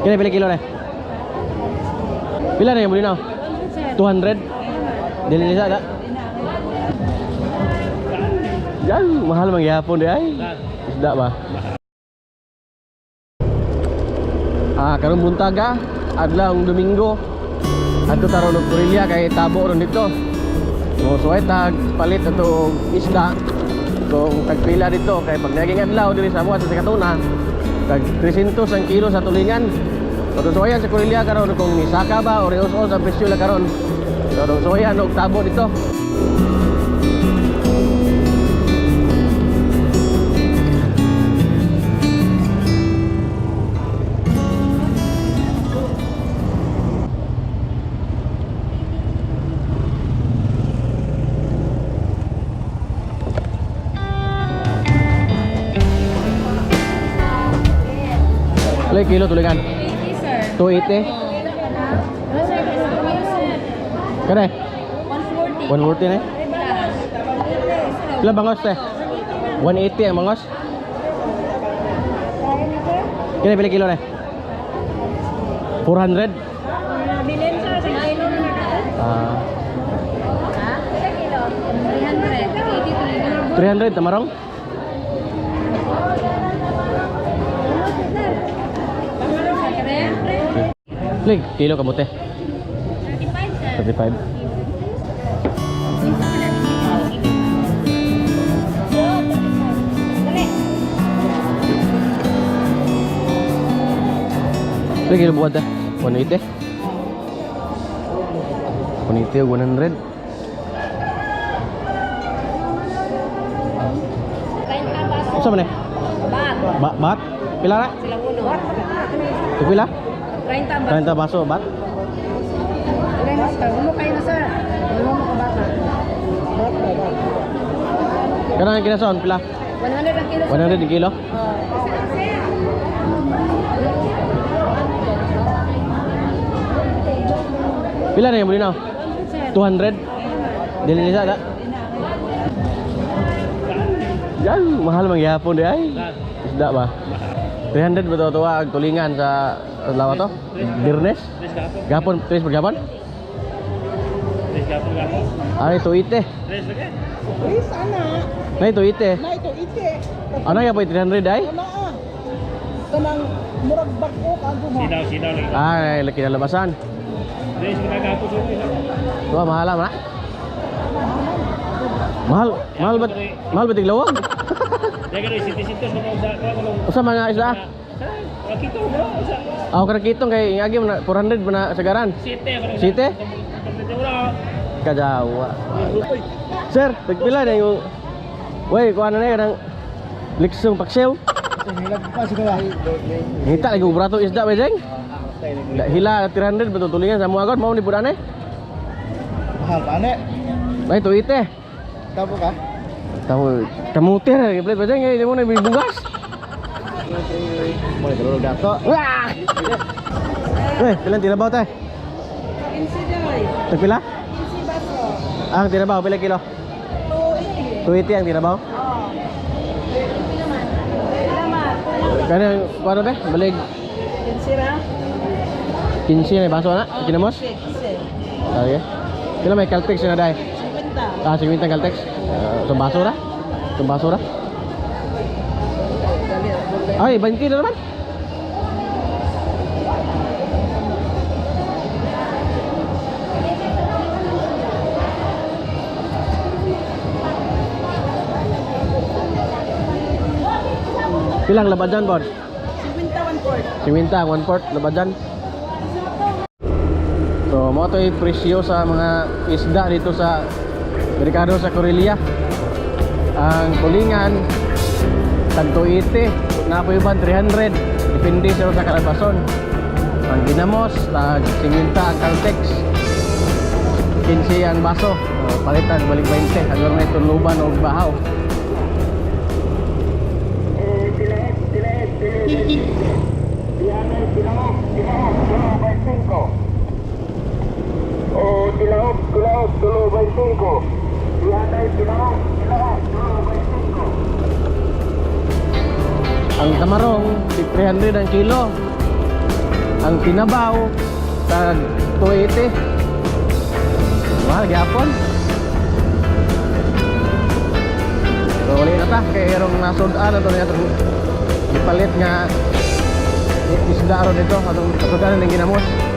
Kini pila kilo na? Pila na yung bulinaw? 200? Dili nisa da? Yan, mahal man gihapon di ay. Isda ba? Ah, karon buntaga, adlaw ang Domingo. Adto taron og Korelia kay tabo ron dito. So, suway tag palit ato og isda. Kung tagpila dito kay pag naging adlaw diri sa amo sa Katuna, tag 300 ang kilo sa tulingan. So, suwayan sa Korelia karon kung nisaka ba o rios-os ang presyo la karon. So, suwayan og tabo dito. Pila kilo tulingan? 80, sir. 280. Kare, 140. 140 na. Eh. Pila bangos te? 180 ang bangos. Kini pila kilo na? 400. Bilin, sir, sa kilo na. Ah, Ha? Sa kilo? 300. 83. 300 tamarong? Pila kilo kamote? 35, sir. 35. Pila kilo buwad te? 180. 180 o 100. Unsa man eh? Bat. Ba bat? Pila ra? Sila uno. Pila? 30 ba? 30 baso bat? Alay, master. Umo kayo na, sir. Umo mo ka bata. Kanang kinason pila? 100 ang kilo, sir. 100 ang kilo? Oh. Pila na yung bulinaw? 200? Dili nisa da? Yan, mahal man gihapon di ay. Isda ba? 300 ba to tuwa ang tulingan sa adlaw to? Birnes? Gapon, tres per gapon? Ay, 280. Please, ana. Nay, 280. Na ito, ite. Ano nga po 300 ay? Ana ah. Kanang murag bag-o kago mo. Sinaw, sinaw lagi. Ay, laki na labasan. Tres kita gapo sa una. Tuwa, mahal ah, man. Mahal, mahal ba, mahal ba tiglawag? Dai kay siti siti sa mga sa kuno. Usa mga isda? Kita bro, sa Ako kana kitong kay ingagi mo na 400 mo na sagaran. site kuno. Site? Kajawa. Sir, tagpila na yung Wey, kuha na na kanang liksong paksiw. Hilag pa siguro. Ngita lagi og brato isda ba jeng? Hila 300 betul tulingan sa muagon mau ni budane. Mahal pa ane. Bay tuite. Tabo ka? Tahu kamutir lagi ba jeng di mo na bugas. Mo kaloro gato. Wah! Wey, pila tinabaw tay? 15 day. Tagpila? 15 baso. Ang tinabaw pila kilo? 280. 280 ang tinabaw. Oh. Salamat. Kanang kuno be? Balig 15 ra. 15 na baso na. Kinamos? 15. Okay. Pila may Caltex na dai? 50. Ah, 50 Caltex. Sa baso ra? Sa baso ra? Ay, 20 na naman. Pilang labadan, Bon? 50 one fourth. 50, one fourth, labadan. So, mo to presyo sa mga isda dito sa merkado sa Corelia. Ang tulingan, tag 280, napoy uban 300, depende sa kalabason. Ang ginamos, tag 50 ang Caltex. 15 ang baso. O, palitan balik 20 hanggang may tuluban o bahaw. Ang tamarong, 300 ang kilo. Ang tinabaw tag 280. Mahal gyapon. So uli na ta kay erong nasud-an ato niya atong gipalit nga isda ron dito atong nasud-an ning ginamos.